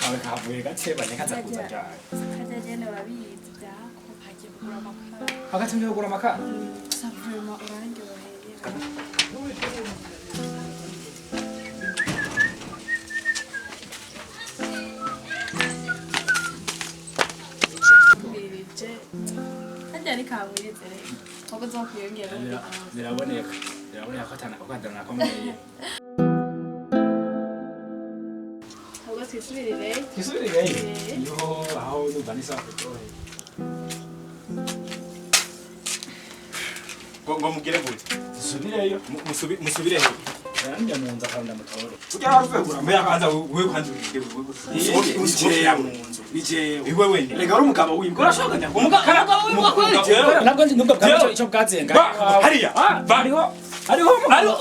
Kawe kavuye gateba ntikaza kuza ryari. Kajya nyene urabizi byako hagiye kugura amakara. Agatumye kugura amakara. Gusa vraiment urandyoheye. Mbirije. Harya ni kamwirize rero. Ahubwo uzokwiyongera undi munsi. Biraboneka. Biraboneka ko atana ko atanakomeye. Ahubwo twisubirire. Twisubirire. Yo, aho ndumva ni sawa kuryoheye. Ngo mugire gute? Dusubireyo. Musubire he? Yanjye mu nzu akanda mutore. Ujya waruvuye kugura mbere akaza wewe kwanza Ni mu nzu. Ni jewe. Iwe wenyine. Rega uri umugabo w'imbwa. Urashoka njya. Umugabo w'imbwa kweli jewe. Nabwo nzi nubwo bwa icyo bwazenga. Hariya. Hariho hariho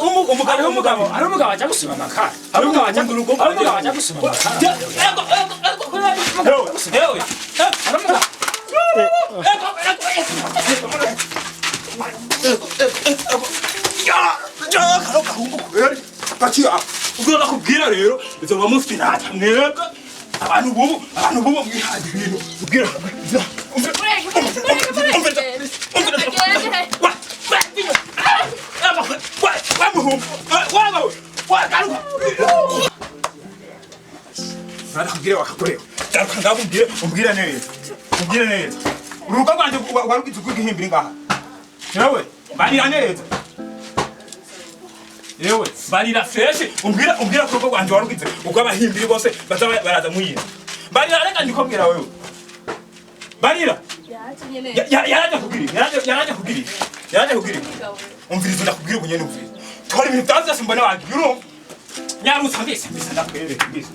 umugabo hariho umugabo hariho umugabo ajya gusuma amakara. Hariho umugabo ajya hariho umugabo ajya gusuma amakara. Ewe, ewe. Hariho umugabo. Ubwo nakubwira rero izo bamufite mwebwe abantu bubu mwihaye ibintu ubwira nakubwira wakakorewe ndakubwira umbwira neza umbwira neza urugo rwanjye warugize urw'igihimbiri ngaha yewe mbarira neza yewe barira fresh umbwira umbwira ko urugo rwanjye warugize ubwo abahimbiri bose baza baraza muyira barira reka ndikubwira wewe barira yaraje kugira yaraje kugira yaraje kugira umviriza ndakubwira ubu nyene umviriza tora ibintu byanze byose mbona wagiye urumva nyarutsa mbese mbese ndakwereka mbese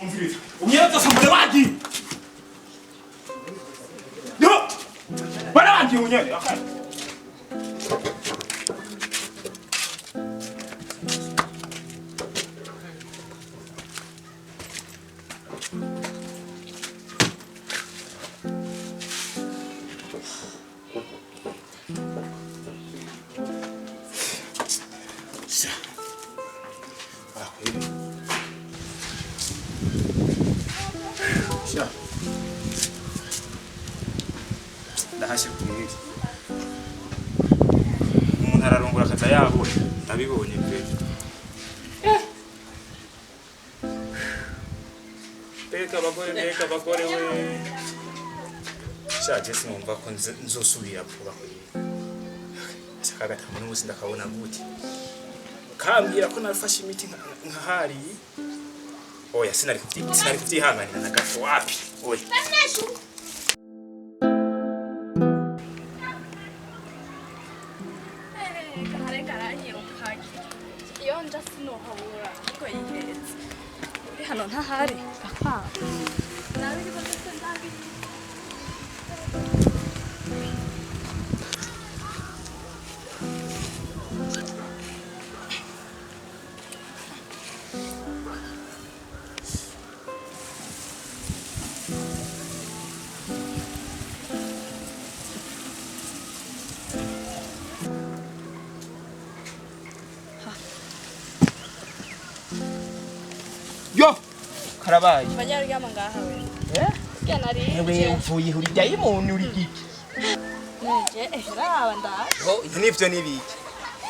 umviriza unyene byose mbona wagiye yo mbona wagiye unyene akana Sha. Ndahashe kweli. Umuntu ararongora akaza yabura ndabibonye pe. Mbega abagore we. Sha je sinumva ko nzosubira vuba kweli. Asa kagatamu n'ubusi ndakabona gute. Kambwira ko nafashe imiti nkahari. Oya sinari kuvyihanganira na gato wapi. Oya. Iyo nja sinohabura ariko yihetse. Uri hano ntahari. Gakwanga. Nabigize ndetse ndabizi. Yo karabaye Banyaryama ngaha we. Eh? Burya nari Ewe uvuye uri dayimoni uri giki? Neje raba ndaje. Oh nivyo nibiki?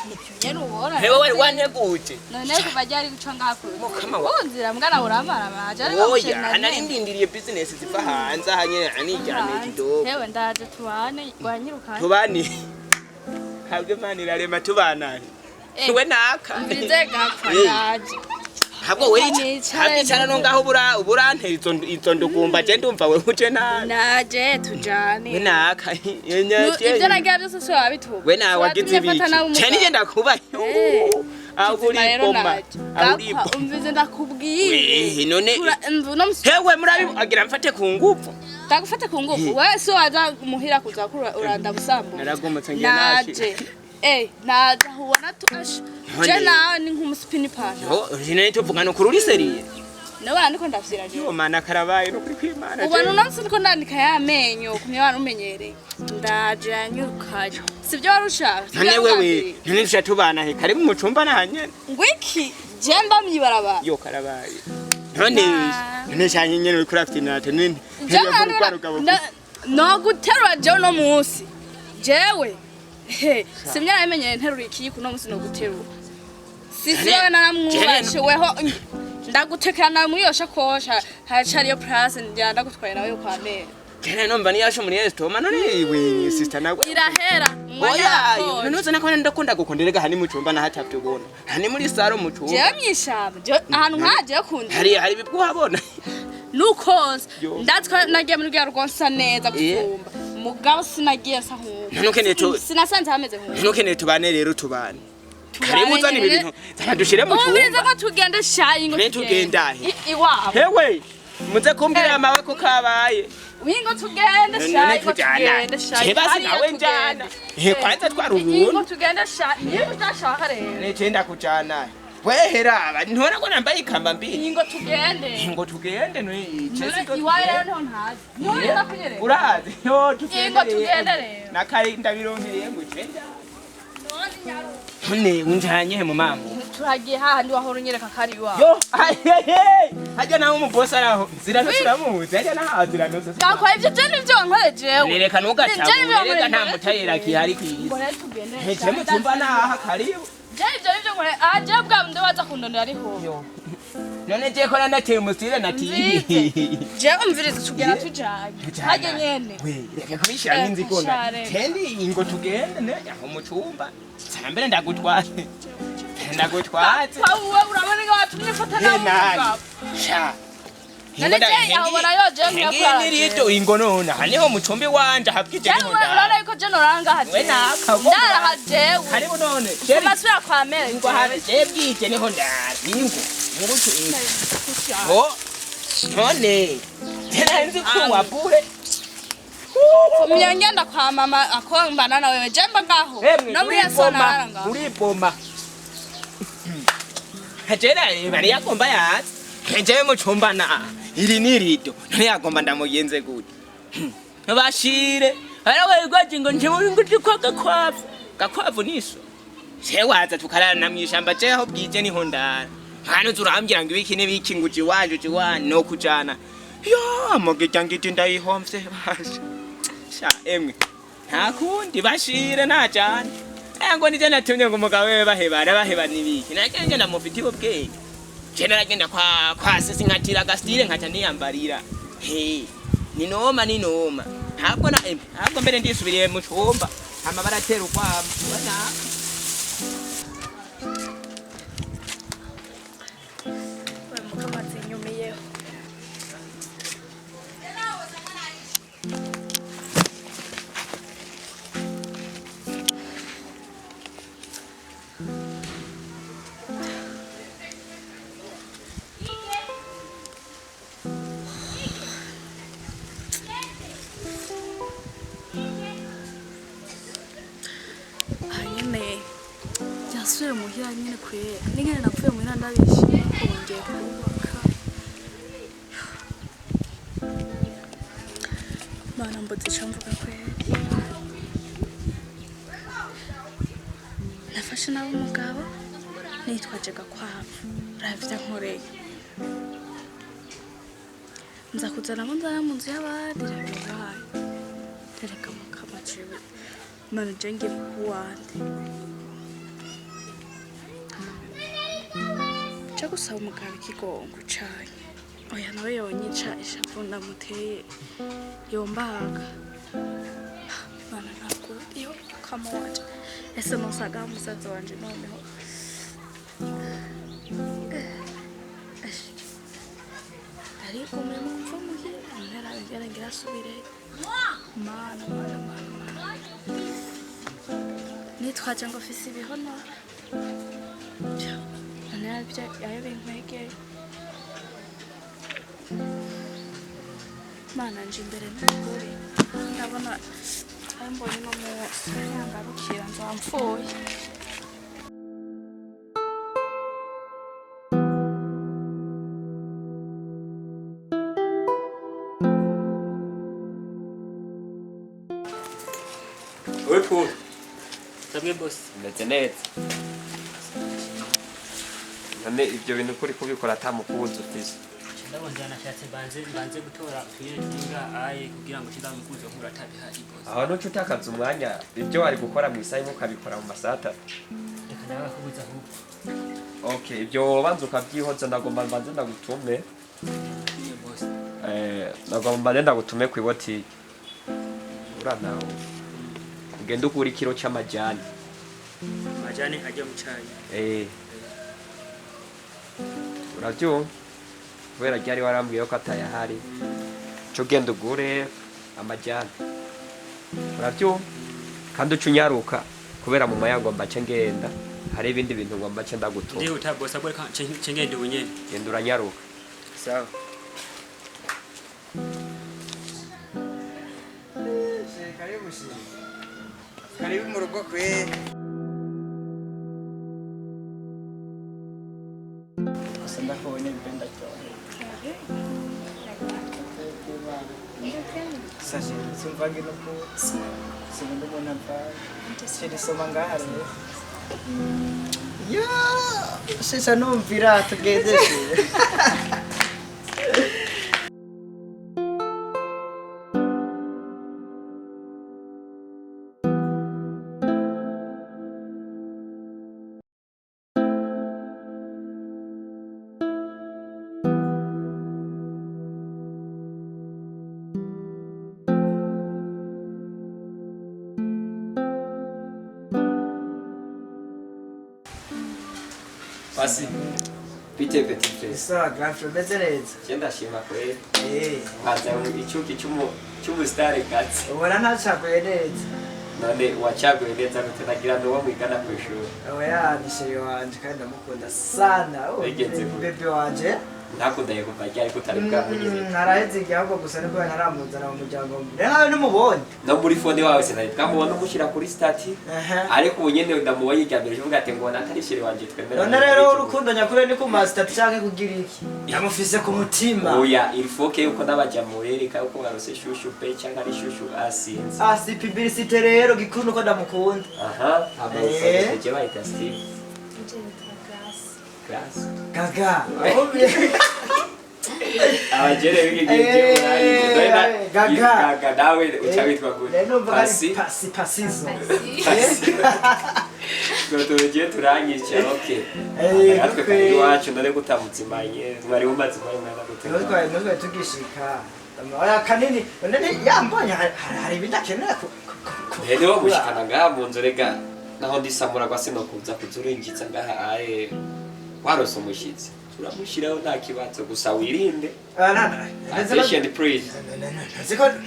Nivyo nyene ubona. Hewe wari wanteguje. None kuva ryari guca ngaha ku. Mukama wa. Unzira mbwana uramara baje ariko Oya narindindiriye business ziva hanze aha nyene aniryamiye kidogo. Hewe ndaje tubane wanyirukanye. Tubane. Habwe Imana irarema tubanane. We naka. Mvirize gapfa ndaje. Habwo weyica habwicara no ngaho burantera izo ndugumba je ndumva we uje nabi. Naje tujane. We naka. Ivyo nagira byose si wabituka. We nawe wagize ibiki. Cyane nje ndakubaye. Aho uri boma. Aho uri boma. Umvize ndakubwiye. We none. Hewe murabi agira mfate ku ngufu. Ndagufate ku ngufu. We si waza muhira kuza uranda busambo. Naragomotse ngiye naje. Naje ubona tu asha. Je nawe ni nk'umusipini pana. Yo, none tuvuga no kururi seriye. Nabona ndiko ndafyira jewe. Yo mana karabaye no kuri kwimana. Ubona uno munsi ndiko ndandika ya menyo kumye wari umenyereye. Ndaje yanyurukayo. Sivyo wari ushaka? Sivyo None wari wewe ugambiriye? none tuca tubana he karibu mu cumba nahanye. Ngwiki je mba mwibarabara. Yo karabaye. None none cyane nyene uri kurafite nate nini. Je no guterura jewe no munsi. Jewe. He, simye namenyereye nterura ikiyiko uno munsi no guterura. Sisi wewe naramwubashe weho ndagutekera nawe muri iyo shakosha haracariyo place njya ndagutwaye nawe kwa mera. Jene nomba niyasho muri estoma none iwe sister nawe. Irahera umwanya Oya, wakonje. none uzana ko ndakunda gukonderega hani mu cumba nahatavye ubona. Hani muri saro mu cumba. Jewe mw'ishamba jewe ahantu nkaje kundi Hari hari ibibwo uhabona. Nukonsa Yo. ndazi ko nagiye muri rya rugo nsa neza gusumba mugabo sinagiye nsa nk'uko. None ukeneye Sinasanze hameze nk'uko. None ukeneye tubane rero tubane. Tubane Karibu uzana ibi nyene. bintu. Zana dushire mu Umviriza cumba. ko tugende shayi ngo Tugende tugenda he? Iwabo. Hewe, muze kumbwira amawe ko kabaye. Wingo tugende None shayi ngo tujyana. tugende shayi. Je basi Hariya nawe tugende. njyana. He kwanza twara Ingo ubuntu. tugende shayi. Niba utashaka rero. Nitenda kujana. Wehera aba ntubona ko nambaye ikamba mbiri. Ingo tugende. Ngo tugende no None iwawe rero niho ntazi. Niho ugenda kunyereka. Urazi yo tugende. Ingo tugende rero. Nakari ndabironkeye ngo tugende. None nyaru. None unjanye he mu mambo. Turagiye hahandi wahora unyereka ko ari iwawe. Yo ahehe. Hajya nawe umubosi araho. Zira no turamuzi. Hajya naho zira no. Gakora ibyo je nivyo wankoreye jewe. Nereka Ni ntugaca. je nivyo Nereka nta wankoreye. mutayera kihari kwisi. Ngo rero tugende. Heje mu cumba naha karibu. Je ibyo nivyo nkoreye. Ah je bwa bundi waza kundondera ariho. Yo. None je ko nanateye umusire nati. Mvirize. Je umvirize tugenda tujanye. Hajye nyene. We, reka kubishira n'inzigo Reka sha, reka. Tendi ingo tugende ne aho mu cumba. Sana mbere ndagutwaze. Ndagutwaze. Wowe urabona ngo watumye mfata nawe umugabo. Sha. None je aho ubona yo je Ngiye nirito ingo none aha niho mu cumba iwanje habwije Je niho urabona ndara. yuko je noranga haje. We naka, ubwo Ndara hajewe. Karibu none. Sheri Amasura kwa mere. ingo habe je bwije niho ndara. Ingo. Ngutu ingo. Oh. None. Tena nzi kuwa bure. Fumya ngenda kwa mama akombana na wewe. Je mba ngaho. Emwe, No muri yaso narara ngaho. uripoma. Jera bari yagomba yazi. Jewe mu cumba na iri nirito. None yagomba ndamugenze gute. Bashire. Arawe gwaje ngo nje ngo kwa gakwavu. Gakwavu niso. Je waza tukarana mwishamba je aho bwije niho ndara. Hano turambwira ngo ibiki n'ibiki ngo uji wanje uji wanje no kujana. Yo mugijya ngiti ndayihomvye basha. Sha emwe. Nta kundi bashire nta jana. Ngo nije natumye ngo umugabo wewe bahebana bahebana ibiki. Nagende ndamufitiye ubwenge. Je naragenda kwa kwa sisi nkatira gastire nkaca niyambarira. He. Ni noma ni noma. Ntabwo na emwe ntabwo mbere ndisubiriye mu cumba. Hama baratera ukwama. Ubona? Mukamazi nyumiyeho. Aha nyene byasubiye muhira nyene kwera n'ingene napfuye muhira ndabishima ko bongeye kubaka. Mana mbuze ico mvuga kweri. Nafashe nawe umugabo nitwaje gakwavu uravye nkoreye nza kuzanamo nzana mu nzu y'abandi rirabaye rereka mukama jewe mana je ngiye kuwande nja gusaba umugabo ikigongo cane oya nawe yonyica ishavu ndamuteye yombaga. Mana ntabwo iyo mukama wanje ese nosaga musaza wanje noneho arigumye mu kuva muhira ntera ngera ngira asubireyo. Mana mana mana mana nitwaje ngo mfise ibihonora none ayo binkwegeye. Mana nje imbere n'ukuri ndabona ayo mbonye uno munsi yangarukira nzoba mpfuye. Wewe Paul. Ndamwe boss. Meze neza. None ibyo bintu kuri kubikora ata mukubuzi ufise? Ndabona nashatse mbanze gutora tuyere twinga aye kugira ngo kizamukuze nkura atabihari boss. Aho nuca utakaza umwanya, ibyo wari gukora mu isaha imwe ukabikora mu masaha atatu. Reka ndabakabuza ahubwo. Okay, ibyo wobanza ukabyihoza, ndagomba mbanze ndagutume. Iyo boss. Ndagomba mbanze ndagutume ku ibotike. Ura nawe. Ugende ukure ikiro c'amajani. Majani ajya mu cayi. Uravyumva? Kubera ryari warambwiye ko atayahari. Co genda ugure amajani. Uravyumva? Kandi uca unyaruka kubera mu mayango mbace ngenda. Hari ibindi bintu ngomba nce ndagutuma. Ndihuta boss, ahubwo reka nce ngende ubunyene. Genda uranyaruka. Sawa. Karibu shi. Karibu mu rugo kwe. Gusa ndakubonye mbe ndaryohewe. Sashe, simvange no ku sibundi umuntu amvange. Soma ngaha rero. Ya, shisha numvira tugeze shi. Pasi. Bite petit frère. Sawa grand frère, umeze neza. Je ndashima kweli. Eh, Haza icyuki cy'umusitari katsi. Ubona ntacaguye neza. None wacaguye neza gute, nagira ngo uwo mwigana ku ishuri. Oya, ni chéri wanje kandi ndamukunda sana. Oh, Bigenze gute? Bebe wanje. Ntakundaye kuva ryari ko utari bwamunyereka. Naraheze igihe ahubwo gusa nibwo ntaramuzana mu muryango. Rero nawe numubonye. No muri phone wawe sinari bwamubona umushyira kuri stati. Ariko ubu nyene ndamubonye irya mbere uvuga ati ngo natari chéri wanje twemera. None rero urukundo nyakuri ni ku ma stati canke kugira iki? Ndamufise ku mutima. Oya, il faut que uko ndabaja murereka uko barose shushu pe cyangwa ari shushu asinze. Ah, si publicité rero gikuru nuko ndamukunda. Aha, Eh. aba je bayita Steve. Grace. Gaga. Abajere b'iki gihe Eh, Gaga. Gaga nawe uca witwa gute? Rero numva ari Pasi. pasi pasizo. Pasi. Ngo tugiye turanyica, okay. Eh, Natwe kwe. kandi iwacu none kutamuzimanye, mwari mumazimanye mwana gute? Nutwaye tugishika. Oya kanini, none yambonye hari ibindi akenera ku Rero mushikana ngaha mu nzu rega naho ndisamura kwa sinokuza kuzurinjiza ngaha aye warose umushitsi turamushyiraho nta kibazo gusa wirinde. Ah, na na. Attention please.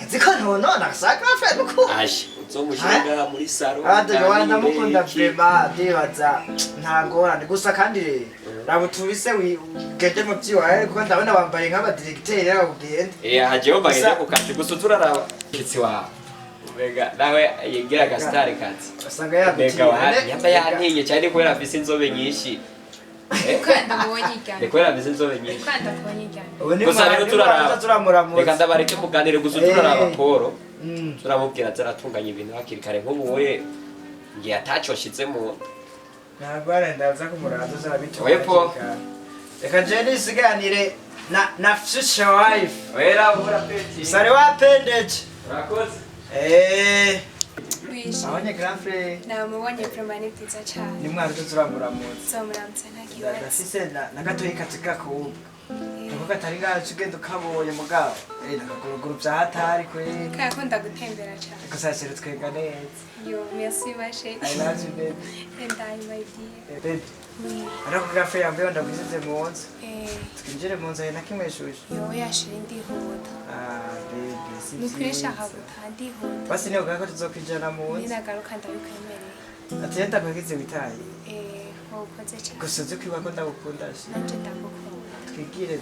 Nziko ntonona sacre nuko. Aje uzomushyira ngaha muri salo. Ah, dore uganire, ndamukunda iki. vraiment ndibaza nta ngorane gusa kandi rero raba utubise ugende mu vyiwawe kuko ndabona wambaye nk'abadiregiteri aho ugenda. Hajeho bagende Gusa- ku kazi gusa turaraba umushitsi wawe mbega nawe yigira agasitari kazi. Usanga yagutiye. Mbega yamba yantinye cyane kubera afise inzobe nyinshi. Ukanda mubonye iryana. Ni kubera afise inzobe nyinshi. Ukanda kubonye iryana. Ubu ni Gusa rero turaraba. turamuramutsa. Reka ndabareke muganire gusa turaraba Paul. Mm. Turamubwira azaratunganya ibintu hakiri kare nk'ubu we ngiye ataco nshize mu Ntabwo ndaza kumuraza uzarabitora. Oye, Paul. Reka je nisiganire na future wife. Wera ubura peti. Sare wapendeje. Urakoze. Eh, Wishe. abonye grand frère Namubonye vraiment ni byiza cyane. ni mwana turamuramutsa. Nzomuramutsa nta kibazo. Ndafise na gatoyi katigakobwa. Nuko katari ngaho ugenda ukabonye mugabo. Eh, nakaguruguru vya hatari kwe. Karakunda gutembera cyane. Gusa shere twega neza. Yo, merci ma chérie. I love you baby. And I, my dear. Eh, baby. Oui. Ariko grand frère yambaye ndakwisize mu nzu. Eh, Twinjire mu nzu hari na kimwe shushu. yo yashira ndihuta. Ah, baby, si Ni ukuri vyiza. nshaka gutaha ndihuta. Basi niyo ko tuzokwijana mu nzu. Ninagaruka ndabikwemereye. Ati yenda kwagize witaye. Eh, wowe cyane. Gusa uzi kwiba ko ndagukunda shi. Nanje ndagukunda. Twigire.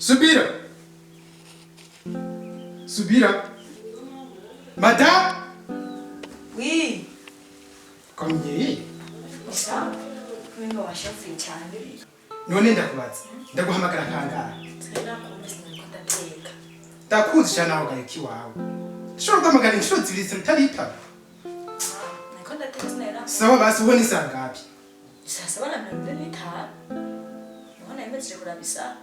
Subira. Subira. Madame. Oui. Komye. Sawa. Mimi washavuye cyane. None ndakubaza. Ndaguhamagara kangahe? Nakumva sinariko ndateka. Ndakuzi cyane aho gaye kiwawe. Ushobora guhamagara inshuro zibiri utarita. Nariko ndateka sinari. Sawa basi ubona isangapi? 7:45. Niho nayemeje kuraba isaha.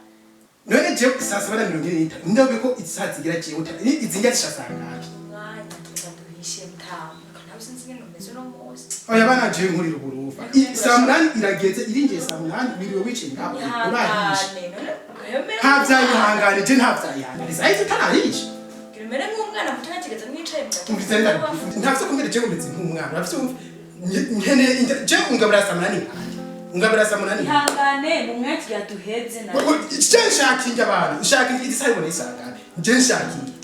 None je 7:45. Ndabe ko isaha zigira je uta. Izinga zishasangapi? Umwanya tuza duhishe mutamu. Ntabwo sinzi ingene umeze uno munsi. Oya bana je nkurira uburufa. Saa munani irageze iringiye saa munani wiriwe wicaye ngaho urahisha. Ihangane none ugahemera. Ntavyayihangane je ntavyayihangane. Saa hizi utarahisha. Gira umere nk'umwana muto ntakigaza mwicaye mu gatondo. Umvise ndakuvuga. Ntavyo kumbere je ngumeze nk'umwana. Uravyumva? Nkeneye je ungabura saa munani nkanje. Ungabura saa munani. Ihangane mu mwanya tugira duheze na. Je nshaka injya abantu. Nshaka injya isaha ibona isangane. Je nshaka injya.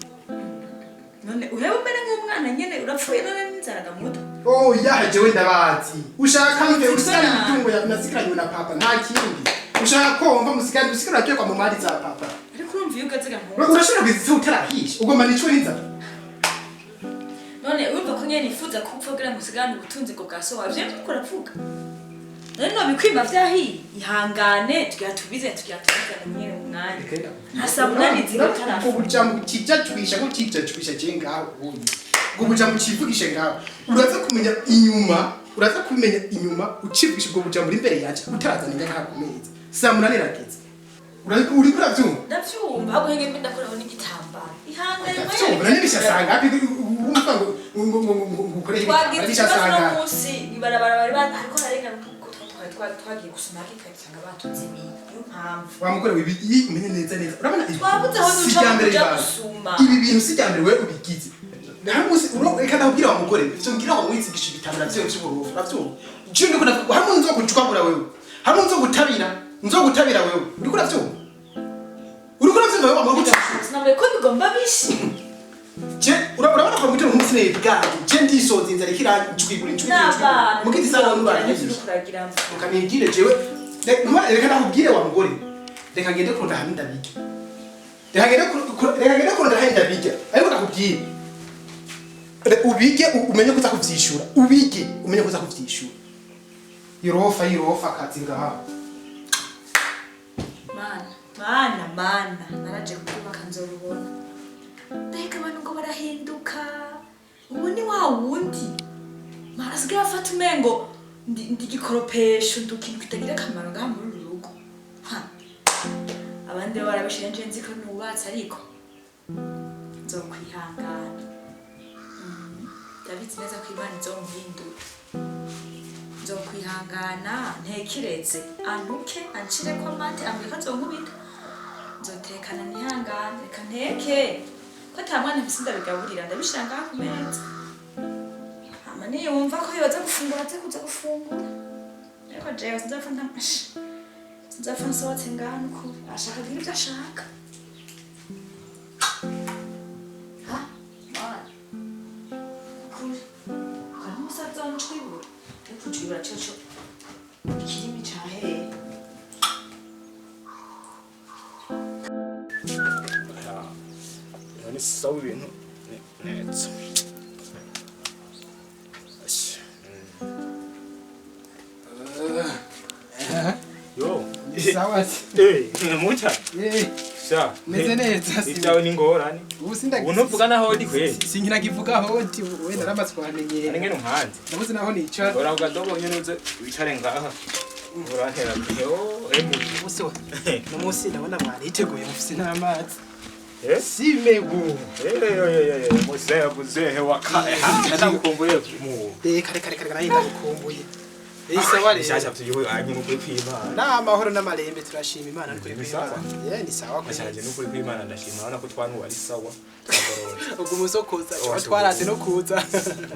None urebe umere nk'umwana nyene urapfuye none n'inzara gamuto. Oh yaje jewe ndabazi. Ushaka mve usigara imitungo ya nasigaranye na papa nta kindi. Ushaka ko mva musigara usigara kwa mu mali za papa. Ariko urumva iyo ugeze gamuto. Urashobora kwiziza utarahisha. Ugomba nicwe n'inzara. None urumva ko nyene nifuza kupfa kugira ngo usigane ubutunzi bwo bwa so wawe. Ivyo uriko uravuga. None nobikwima vyahiye. Ihangane tugira tubize nyene mu mwanya. Nta saa munani ziba utarafa. Ubuja mu kijajwisha ko kijajwisha je ngaho ubundi. Ubwo buja mu kivugishe ngaho. Uraza kumenya inyuma, uraza kumenya inyuma ucivugisha ubwo buja muri imbere yaje utarazana inga ku meza. Saa munani irageze. Uri kuravyumva? Ndavyumva ahubwo ngende ndakoraho n'igitambaro. Ihangane mwene. Ndavyumva none bishasanga urumva ngo ngo ukore Twagize ikibazo uno munsi ibarabara bari ariko harengana kuko twagiye gusoma hakikatanga batuzimiye. Niyo mpamvu. Wa mugore wibi umenye neza neza. Urabona ibi Twabuze aho duca kuja gusuma. Ibi bintu si ryambere wewe ubigize. Nta munsi reka ndakubwira wa mugore ivyo ngira ngo mwizigisha ibitambara vyo vy'uburufu uravyumva. Je ndiko ndavuga hamwe nzokucwabura wewe. Hamwe nzogutabira, nzogutabira wewe. Uriko uravyumva? Uriko uravyumva wewe wa mugore? Sinambaye ko bigomba bishi. Je urabona ko mutero umunsi ne bwanjye. Je ndisoza inzara ikiranjwibura injwibura. Mukiti sana n'ubara kuragira. Ukanigire jewe reka ndakubwire wa mugore. Reka ngende kurunda hamwe ndabige. Reka ngende kurunda hamwe ndabige. Ariko ndakubwire. Ubige umenye kuza kuvyishura. Ubige umenye kuza kuvyishura. Irofa irofa katsinga ha. Mana, mana, mana. Naraje kubaka nzorubona. Ndaheka abantu ngo barahinduka. Ubu ni wa wundi. Mara asigaye afata umengo ndi gikoropesho ndukintu kitagira akamaro ngaha muri uru rugo. Ha. Abandi bo barabishenje nzi ko nubatse ariko nzokwihangana. Ndabizi neza ko Imana izompindura. Nzokwihangana ntekereze antuke anshireko amate ambwira ko azonkubita. Nzotekana nihangane reka nteke. Ko ata mwana mfise ndabigaburira ndabishira ngaha ku meza. Hama niyumva ko yoza gufungura aze kuza gufungura. Ariko jewe sinzapfa sinzapfa nsohotse ngaha nukuri. Ashaka kugira ivyo ashaka. Ha? Mana. Kuri. Hari umusaza wancwibura. Ariko ucwibura coco ikirimi cahehe. None sawa ibintu neza. Yo. Sawa. Mucha. Sha. Meze neza. Ibyawe ni ngorane. Ubu sindagize. Ubu ntuvuga naho ndi kweli. Sinkirakivuga aho ndi we naramaze kuhamenyera. Ari ngene umhanze. Ndabuze naho nicara. Ora ugadobo nyene uze wicare ngaha. Urantera yo emu. Umunsi wa. No munsi ndabona mwariteguye mufise n'amazi. Simegu. Muzehe muzehe wakae. Ndagukumbuye mu. Reka reka reka nayo ndagukumbuye. Sawa rero. Bishasha vyuwe ari n'ukuri kw'Imana. Na amahoro n'amarembe turashima Imana n'ukuri kw'Imana. Ye ni sawa kweli. Ashanje n'ukuri kw'Imana ndashima urabona ko twanuwe ari sawa. Twagororotse. Ubwo umusokoza twarase no kuza.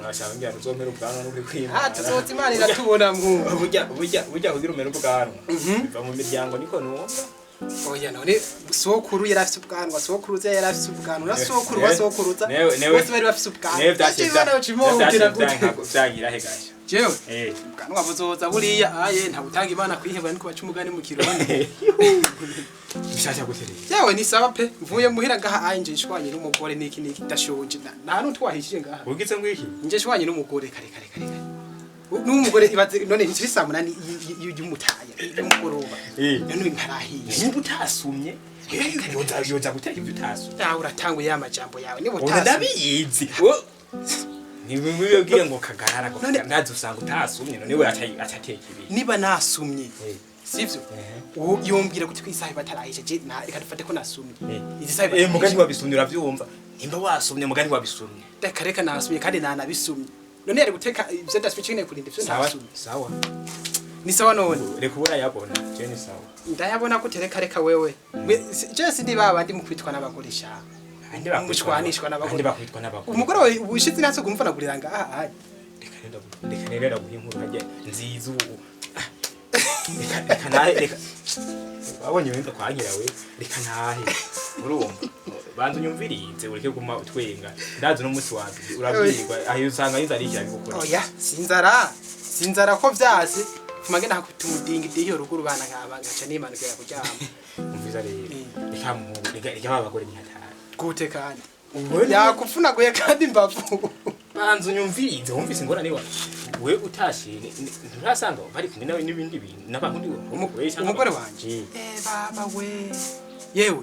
Mwashaka ngira tuzompera ubwanwa n'ukuri kw'Imana. Ah tuzotse Imana iratubona mu. Burya burya burya kugira umere ubwanwa. Biva mu miryango niko numva. Oya none sokuru yarafise ubwanwa, sokuruza yarafise ubwanwa, na sokuru basokuruza bose bari bafise ubwanwa. Newe vyakira hegasha. Jewe Eh. Ubwanwa buzoza buriya aye ntabutanga Imana kwiheba niko baca umugani mu Kirundi. Bishasha gute rero? Yewe ni sawa pe, mvuye muhira ngaha aye nje nshwanye n'umugore niki niki ndashonje. Nta n'utu wahishije ngaha. Ugize ngo iki? Nje nshwanye n'umugore kare kare kare kare. N'umugore ibaze none ntiri saa 8 y'umutaya y'umugoroba. Eh. None ntarahiye. Niba utasumye, yoza guteka ibyo utasumye. Nawe uratanguye ya majambo yawe niba Oya utasumye. ndabizi. Niba ngo kagarara ko ndazi usanga utasumye none we acateka ibi. Niba nasumye. Eh. Sivyo? Eh. Uwo yombwira kuti kwisaha batarahishe je na reka dufate ko nasumye. Izi saha Eh, mugani wabisumye uravyumva. Nimba wasumye mugani wabisumye. Reka reka nasumye kandi nanabisumye. None yari guteka ivyo ndasumye cyo kurinda ivyo Sawa ntasumye. sawa. Ni sawa none. Reka urayabona. Je ni sawa. Ndayabona ko tereka reka wewe. Je sindi babandi mu kwitwa n'abagore sha. Andi bakwitwa Mushwanishwa n'abagore. Andi bakwitwa n'abagore. Umugore wawe ubushize natso kumfanagurira ngaha aha. Reka rero reka rero ndaguha inkuru hajya nziza ubu. Reka reka nahe reka. Wabonye wenda kwankira we. Reka nahe. Urumva. Banza unyumvirize ureke guma utwenga. Ndazi no munsi wawe urabwirwa aho usanga inzara ikira bigukora. Oya, sinzara. Sinzara ko vyase. Fuma ngenda hakutumudingi diyo ruguru bana nkaba ngaca nimanukira kuryama. Umviza rero. Reka muhungu reka reka babagore ni hatari. Gute kandi. Yakufunaguye kandi imbavu. Banza unyumvirize wumvise ingorane wa we utashe nturasanga bari kumwe nawe n'ibindi bintu n'abahundi umugore cyangwa Umugore wanje. Eh baba we. Yewe,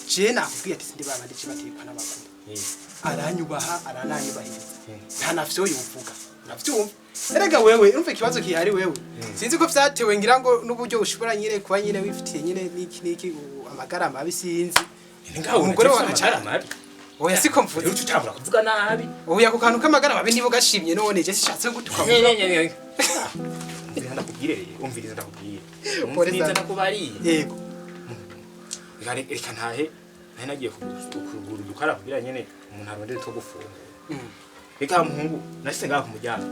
je nakubwiye ati sindi baba ndici batekwa n'abagore. Aranyubaha arananyubahiriza. Nta navyo yovuga. Navyumva. Erega wewe urumva ikibazo kihari wewe. Sinzi ko vyatewe ngira ngo n'uburyo ushobora nyine kuba nyine wifitiye nyine niki niki amagara mabi sinzi. Umugore Umugore wawe wawe mabi. Oya siko mvuze. Uca utangura kuvuga nabi. Oya ku kantu k'amagara mabi niba gashimye none je sishatse gutuka. Umviriza ndakubwire rero, umviriza ndakubwire. Pole Umviriza sana. ndakubariye. Yego. Reka reka ntahe nari nagiye kugura udukara kugira nyene umuntu arondere two gufungura. Reka muhungu nashyize ngaha ku muryango.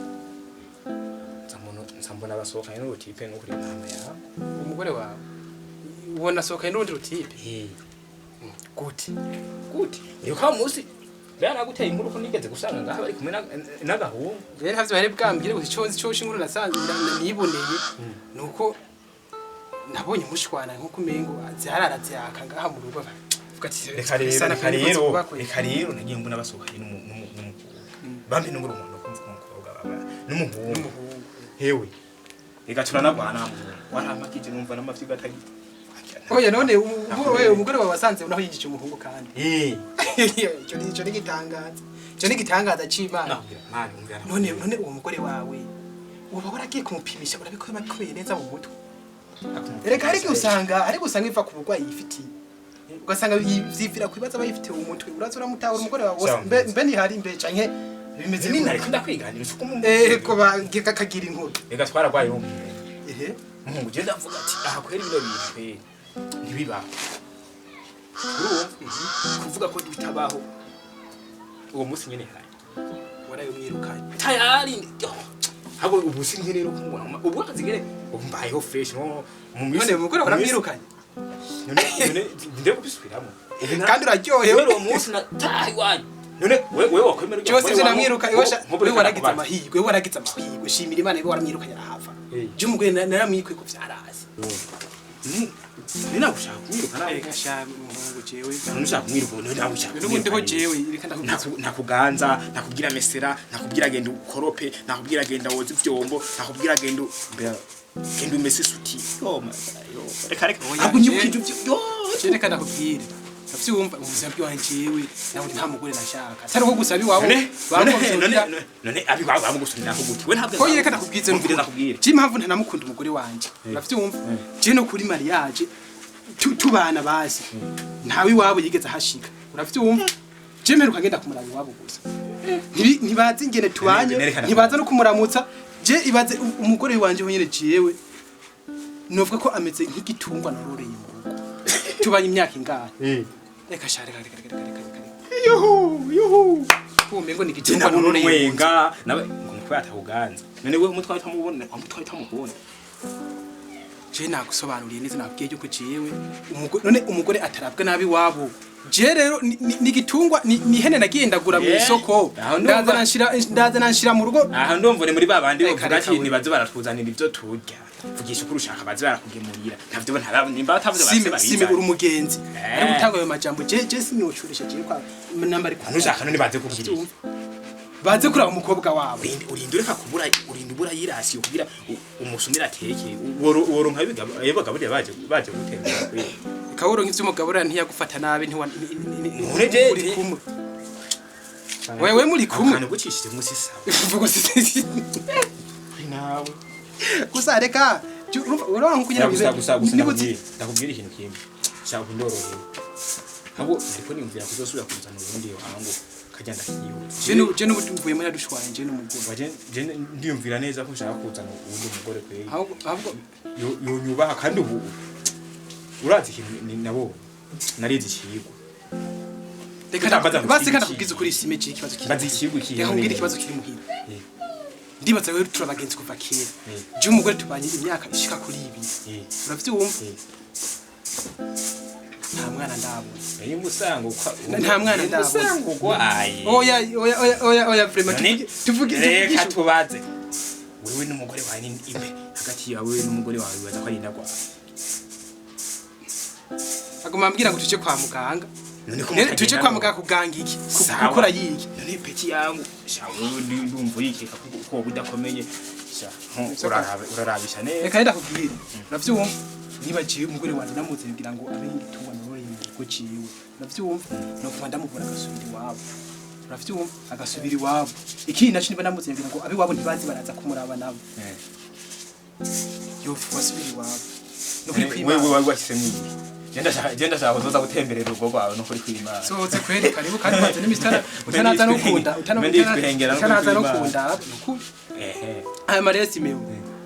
Nza mbona basohokanye n'urutipe no kuri mama yawe. Umugore wawe ubona asohokanye n'urundi rutipe. Eh. Gute? Gute? Iyo kwa munsi mbere naguteye inkuru ko nigeze gusanga ngaha bari kumwe n'agahungu. Rero ntavyo bari bwambwire gusa ico nzi cose inkuru nasanze niboneye nuko nabonye mushwana nko kumengo zarara ziyaka ngaha mu rugo. Vuga ati Reka rero reka rero reka rero nagiye mbona basohokanye n'umukobwa. Bambe n'ubura umuntu kumva umukobwa baba n'umuhungu. Hewe. Reka turanagwana muhungu. Warampakije numva n'amavyi gatagi. Oya none wewe umugore wawe wasanze unaho yinjije umuhungu kandi. Eh. Ico ni ico ni gitangaza. Ico ni gitangaza c'Imana. Nakubwira mani umvira. None none uwo mugore wawe uba waragiye kumupimisha urabiko bakomeye neza mu mutwe. Reka ariko usanga ariko usanga iva ku burwayi yifitiye. Ugasanga vyivira kwibaza bayifitiye umutwe. Uraza uramutahura umugore wawe wose mbe mbe ntihari mbe canke bimeze Nini gute? ariko ndakwiganira uko mu Eh ko ba kagira inkuru. Reka twaragwaye ubu. Ehe. Muhungu je ndavuga ati aha kwera bino bintu kwera ntibibaho. Urumva kuvuga ko bitabaho uwo munsi nyene hari Waraye umwirukanye. tayari habo ubu sinke rero kumubona ubu akazi ngene ubu mbayeho fresh no mu minsi None umugore waramwirukanye. none none ndebe kubisubiramo Kandi uraryohewe. Kubera uwo munsi nataha iwanyu none wewe wakwemera ujya Cyose ivyo namwirukanye washa we we waragize amahirwe we waragize amahirwe shimira Imana ibe waramwirukanye arahava. Eh. Je umugore naramwikuye ko vyarazi. Ni nagushaka kumwiruka nawe Reka sha muhungu jewe. none ushaka kumwiruka none nagushaka N'ubundi ho jewe reka ndakubwira. Nakuganza nakubwira mesera nakubwira genda ukorope nakubwira genda woze ivyombo nakubwira genda genda umese isuti yo my God, yo reka reka Oya, ahubwo unyibukije ivyo yo Je reka ndakubwire. Ndavyumva ubuzima bw'iwanje jewe nawe nta mugore nashaka. Atari uko gusaba iwawe. none none none none abiwawe bamugusumira ko gute we ntabwo Ko yereka ndakubwize umviriza ndakubwire. Je impamvu ntanamukunda umugore wanje. Uravyumva? Je no kuri mariage tubana basi. Ntawe iwabo yigeze ahashika. Uravyumva? Je mperuka ngenda kumuraba iwabo gusa. Ntibazi ingene tubanye, Nerekana ntibaza no kumuramutsa. Je ibaze umugore wanje wenyene jewe. Novuga ko ameze nk'igitungwa naroreye mu rugo. Tubanye imyaka ingahe? Reka sha reka reka reka reka reka. Yuhu yuhu Umengo ni je igitungwa ndabona naroreye mu nzu. umwenga nawe ngo mutwe atakuganza none we umutwe utamubona umutwe utamubona Je nagusobanuriye neza nabwiye yuko jewe umugore none umugore atarabwa nabi wabo Je rero ni igitungwa, ni ihene nagiye ndagura mu Eh, isoko, aho ndumva. ndaza nshira mu rugo. Aha ndumva ni muri babandi Reka, bavuga reka ati we. nibaze baratuzanira ibyo turya, vugisha ukuri, ushaka baze barakugemurira, ntavyo nimba batavuze Sime, baze sime, babizane. uri umugenzi. Eh. Ari gutanga ayo majambo, je sinocurisha je kwa namba ari Ntushaka none baze kugira iki? Baze kuraba umukobwa wawe. Urinda ureka kubura, urinda ubura yirasiye kugira umusumira ateke, woronka bagaburira baje gutembera kwe. Kawuro nk'ivy'umugabo ntiyagufata nabi, ntiwa None je- muri kumwe, wewe muri kumwe. Akantu gucishije munsi sawa. Vuga si Kuri nawe. Gusa reka urabona nko kugira Gusa gusa gusa niba uzi- ndakubwira ikintu kimwe, shaka kundorohera ahubwo, ariko niyumvira kuzosubira kuzana ubundi wangu kajya ndakiyihuta. Je n'ubu mvuye muri adushwaye je n'umugore. Waje je ndiyumvira neza ko nshaka kuzana uwundi mugore kweri. Ahubwo Yonyubaha kandi ubu urazi ikintu nabonye narize ikigwa. Reka Utambaza ngo basi ikigwa kandi iki? akubwiza ukuri, sime je ikibazo kiri. Mbaza ikigwa iki? Reka nkubwire ikibazo kiri muhira. Eh. Ndibaza wewe turabagenzi kuva kera. Eh. Je umugore tubanye imyaka ishika kuri 2. Eh. Uravyumva? Eh. Nta mwana ndabona. Nimba usanga Nta mwana nimba ndabona. usanga ugwaye. Oya, oya, oya, oya, oya, vraiment. None tuvuge reka tuvuge tubaze wewe n'umugore wawe, ni imbe hagati yawe n'umugore wawe wibaza ko ari indagwara? Aguma ambwira ngo tuje kwa muganga. None ko None tuje mutagenda kwa muganga kuganga iki? Sawa. Gukora yiki? None petit yangu sha, wewe ndumva urikeka ko wowe udakomeye sha, nko urarabisha neza. Reka ndakubwire, uravyumva, niba jewe umugore wanje namuzanye kugira ngo abe igitungwa nororeye mu rugo ciwe, uravyumva, nokuba ndamubura agasubira iwabo, uravyumva, agasubira iwabo. Ikindi naco, niba namuzanye kugira ngo abe iwabo ntibazi baraza kumuraba nabo, yopfa asubira iwabo nukuri Wewe kw'Imana. wari wahisemo iki? Je ndashaka kuzoza gutemberera urugo rwawe nukuri kw'Imana. Sohotse kweri, karibu, kandi banze n'imisitara utanaza no kunda Mbe nditwengera nukuri utanaza no kw'Imana. kunda nukuri. Ehe. Aya maresi mewe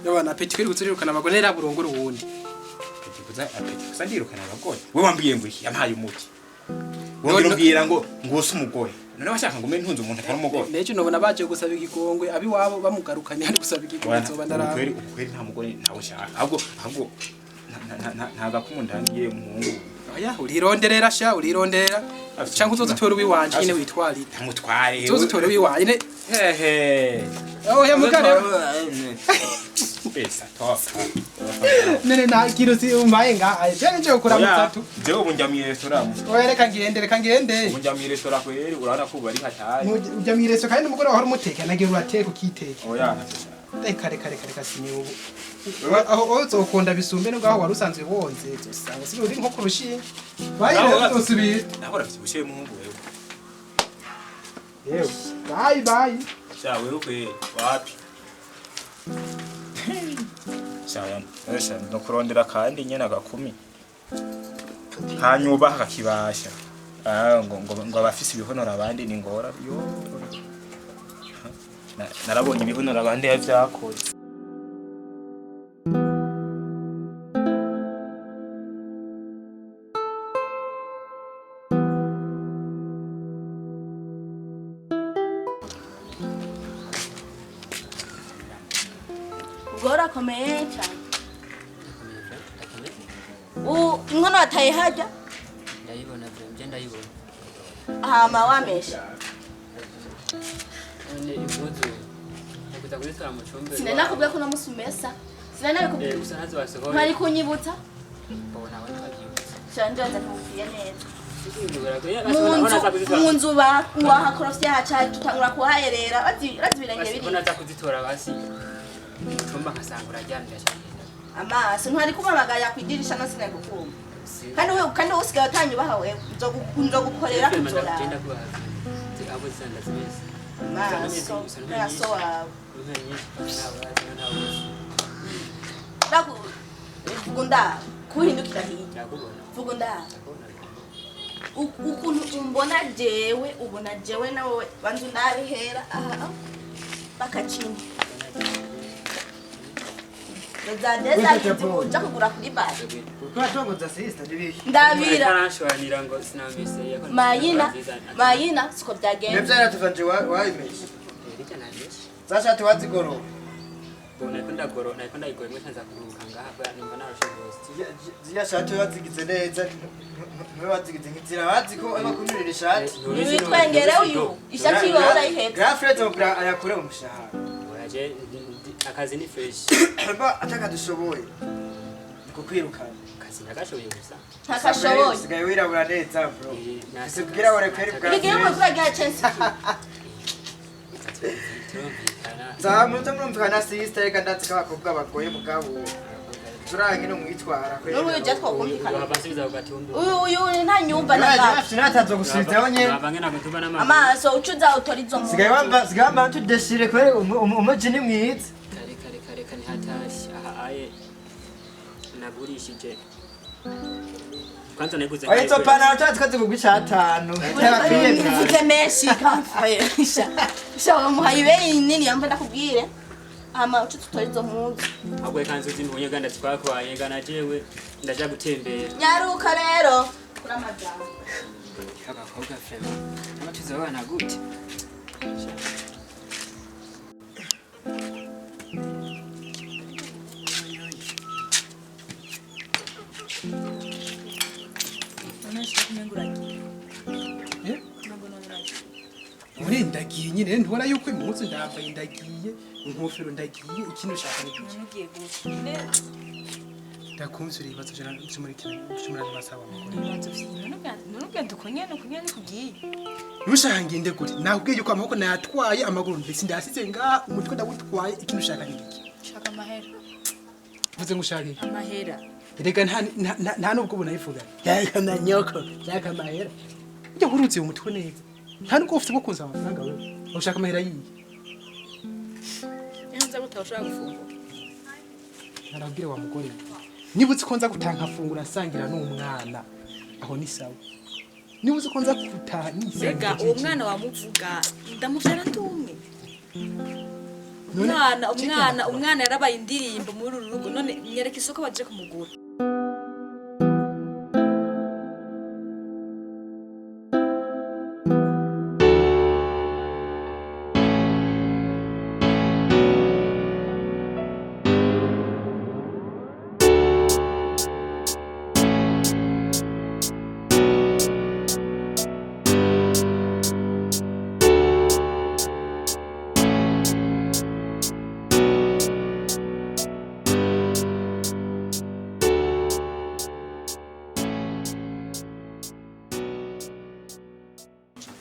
yabana petit kweri gutsirirukana abagore rero burongora uwundi. Petit kuza, petit kuza ndirukana abagore. Wewe wambwiye ngo iki? Yampaye umuti. Wongera umbwira ngo nguse umugore. None washaka ngo mbe ntunze umuntu atari umugore? Nejo nobona baje gusaba igikongwe abiwabo bamugarukanye ari gusaba igikongwe, nzoba ndaraba. Ukweri ukweri nta mugore ntawe ushaka. Ahubwo nta gakumu ndangiye umuhungu. Oya, urironderera sha, urironderera, Afise canke umutima. uzozitora uwiwanje nyene witwarire. Ntamutware. Uzozitora uwiwanje nyene. Hehe. Oya mugare. Pesa toka. Nene nta kintu si umbaye nga je nje kuramutsa tu. Jewe ubu njya mw'iresitora. Oya, reka ngende, reka ngende. Ubu njya mw'iresitora kweri, urabona ko ubu ari hatari. Ujya mw'ireso kandi umugore wahora umuteka nagira urateka ukiteka. Oya. Reka, reka, reka, reka, sinye ubu aho uzokunda bisumbe nubwo aho wari usanzwe wonze uzosanga si uri nko ku rushinge bayi rero uzosubira. Naho uravyibushye muhungu wewe. Yewe, bayi bayi. Sha wewe kweri wapi? Sha esha no kurondera kandi nyene agakumi. Hanyubaha kakibasha. Ah, ngo abafise ibihonora abandi ni ngora yo. Narabonye ibihonora abandi yavyakoze. Ubwo urakomeye cyane. Inkono wataye hajya. Ndayibona vraiment, je ndayibona. Hama wamesha. None impuzu ndakuza kuzitora mu cumba. Sinari nakubwiye ko uno munsi umesa? Sinari nabikubwiye? Gusa ntazo wasohoye. Ntari kunyibutsa. Mbona nawe ntabyibutse. Shanje ndibaza ntumviye neza. Mu Mu nzu, mu nzu wahakorofye, haca tutangura kuhayerera, urazi ibirenge biri. Naza kuzitora basi mu cumba nkasanga uraryamye, ndashagenda. Amaso ntwari kumamagara kwidirisha no sinari kukumva. Kandi wowe usigaye utanyubaha wewe, nzogukorera kuzoraba. Genda kubaha abo zanda zimeze. Amaso amaso wawe. Inka nyinshi ntawe ntawe. Ndaku vuga undaba kuhindukira hirya. Ndakubona. Vuga undaba. Ndakubona. Ukuntu umbona jewe, ubona jewe nawe banza undabe hera aha bakacini uja kugura kuri bari. Uratongoza sister nibiki? Ndabira. Aranshwanira ngo sinamese. Mayina mayina siko byagenze. Nivyo yaratuvanje wayimeshe. Zashati wazigorora. Bo nariko ndagoro, nariko ndayigora imwe nza kuruhuka ngaha kubera numva narushe rwose. Ziriya shati bazigize neza, ntibazigize nk'inzira bazi ko bakunurira ishati. Ntiwitwengere uyu ishati yiwe urayihetse. Grafret amubwira ayakure mu mushahara. Oya je akazi ni fresh. Mba atakadushoboye kukwirukana. Akazi ndagashoboye gusa. Ntakashoboye. Usigaye wirabura neza bro. Ufise ubwirabure kweri bwa. Igihe muri kuragira chance. Turumvikana. Nzamuze murumvikana sister, reka ndazi ko abakobwa bagoye mugabo. Turange no mwitwara kweri. N'ubu ujya twakumvikana. Wabasubiza ku gatumba. Uyu uyu nta nyumva na gato. Natazo gusubizaho nyene. Wabange ntabwo tuba n'amaguru. Amaso ucuza utora izo mpuzu. Sigaye wamba, sigaye wamba tudeshire kweri, umuji ni mwiza. Kare kare kare kare hatashye aha aye nagurishije kwanza naguze. Oya, izo panaro tuba twazigurwa icatanu. Mvuze menshi kamfasha. Sha wamuhaye ibeyi nini yamba ndakubwire. Ama ucuza utora izo mpuzu. Ahubwo reka nzuzi mbonye ganda twakwaye gana jewe ndaja gutembera. Nyaruka rero. Kuri amajambo. Agakobwa frema ama tuzabana gute? Muri ndagiye nyine, ntubona yuko impuzu ndambaye, ndagiye, inkofero ndagiye, ikintu ushaka ni iki? Ugiye gute? Ndakumvira ibibazo vy'umurani basaba mugore. Ibibazo vyiwe none ugenda uko nyene, uko nyene kugiye. Ntushaka ngende gute? Nakubwiye yuko amaboko nayatwaye, amaguru ndetse ndayasize ngaha, umutwe ndawutwaye, ikintu ushaka ni iki? Shaka amahera. Uvuze ngo ushaka iki? Amahera. Erega nta nubwo ubu nayivuga. Shaka amanyoko, shaka amahera. Ujya nkuruziye umutwe neza. Nta nubwo ufite bwo kunzaba amafaranga wewe. Ushaka amahera yiye. Niyo nza gutaha ushobora gufungura. Narabwire wa mugore. Niba uzi ko nza gutaha nkafungura nsangira n'umwana, aho ni sawa. Niba uzi ko nza gutaha nisangira. Mbega uwo mwana wamuvuga ndamuvyara ndi umwe. None- Umwana, umwana, umwana yarabaye indirimbo muri uru rugo, none nyereka isoko baje kumugura.